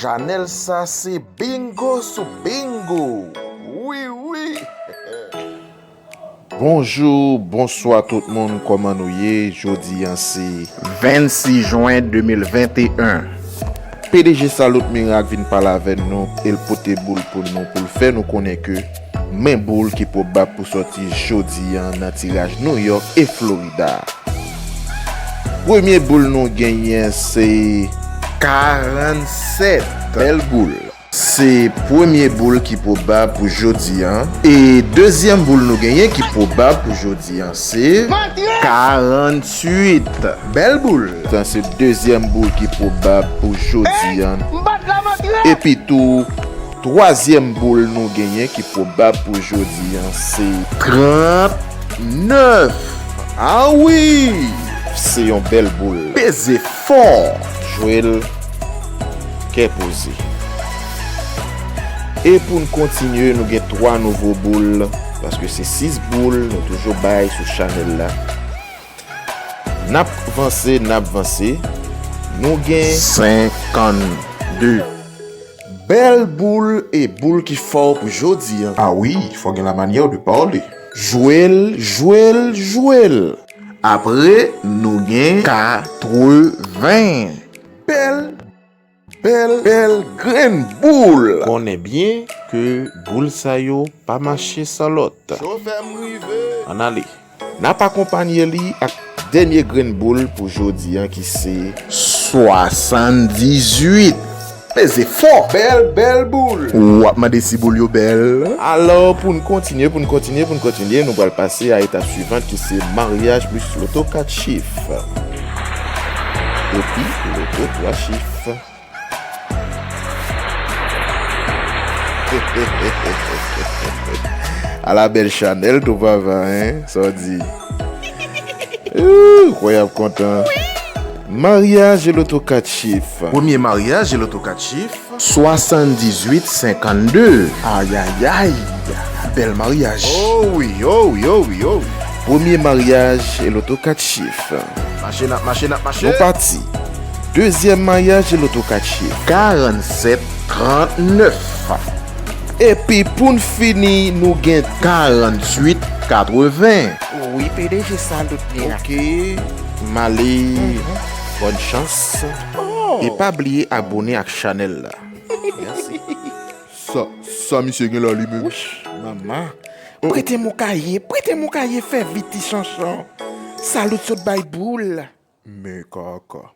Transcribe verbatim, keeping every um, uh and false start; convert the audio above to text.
Chanèl sa se bingo sou bingo. Wi, wi. Bonjou, bonswa tout moun, kòman nou ye? Jodi a se vennsis jen de mil venteyen. P D G Salut Miracle vin pale avè nou e l pote boul pou nou, pou l fè nou konnen ke men boul ki pwobab pou sòti jodi a nan tiraj New York e Florida. Premye boul nou genyen se karannsèt. Bèl boul. Se premye boul ki pwobab pou jodi a. E dezyèm boul nou genyen ki pwobab pou jodi a se karantuit. Bèl boul. Sa se dezyèm boul ki pwobab pou jodi a. Epi tou, twazyèm boul nou genyen ki pwobab pou jodi a se trannèf. A wi! Se yon bèl boul. Peze fò. Jwe l kè poze. E pou n kontinye, nou gen twa nouvo boul, paske se sis boul nou toujou bay sou chanèl la. N ap vanse, n ap vanse. Nou gen senkannde. Bèl boul e boul ki fò pou jodi a. A wi, fò gen la manyè de pale. Jwe l, jwe l, jwe l. Apre, nou gen katreven. Bèl, bèl, bèl grenn boul. Konnen byen ke boul sa yo pa mache san lòt. Chofè m rive. Ann ale. N ap akonpanye li ak dènye grenn boul pou jodi a ki se swasanndizuit. Peze fò. Bèl, bèl boul. W ap mande si boul yo bèl. Alò, pou n kontinye, pou n kontinye, pou n kontinye, nou pral pase a etap swivan ki se maryaj plis loto kat chif. Epi loto twa chif. Ala bèl chanèl tou papa, en? Sa w di? Ooh, kwè y ap kontan. Maryaj e loto kat chif. Premye maryaj e loto kat chif. Swasanndizuit senkannde. Ayayay. Bèl maryaj. Oh wi, oh wi, oh wi, oh wi. Premye maryaj e loto kat chif. Mache, n ap mache, n ap mache. Nou pati. Dezyèm maryaj e loto kat chif. Karannsèt trannèf. Epi pou n fini, nou gen karantuit katreven. Wi, P D G Salut Miracle. Ok, m ale. Bòn chans. Oh. E pa bliye abòne ak chanèl la. Mèsi. Sa, sa misye gen la li menm? Wouch, manman. Prete m yon kaye, prete m yon kaye, fè vit ti chanchon. Salut sot bay boul. Men kaka.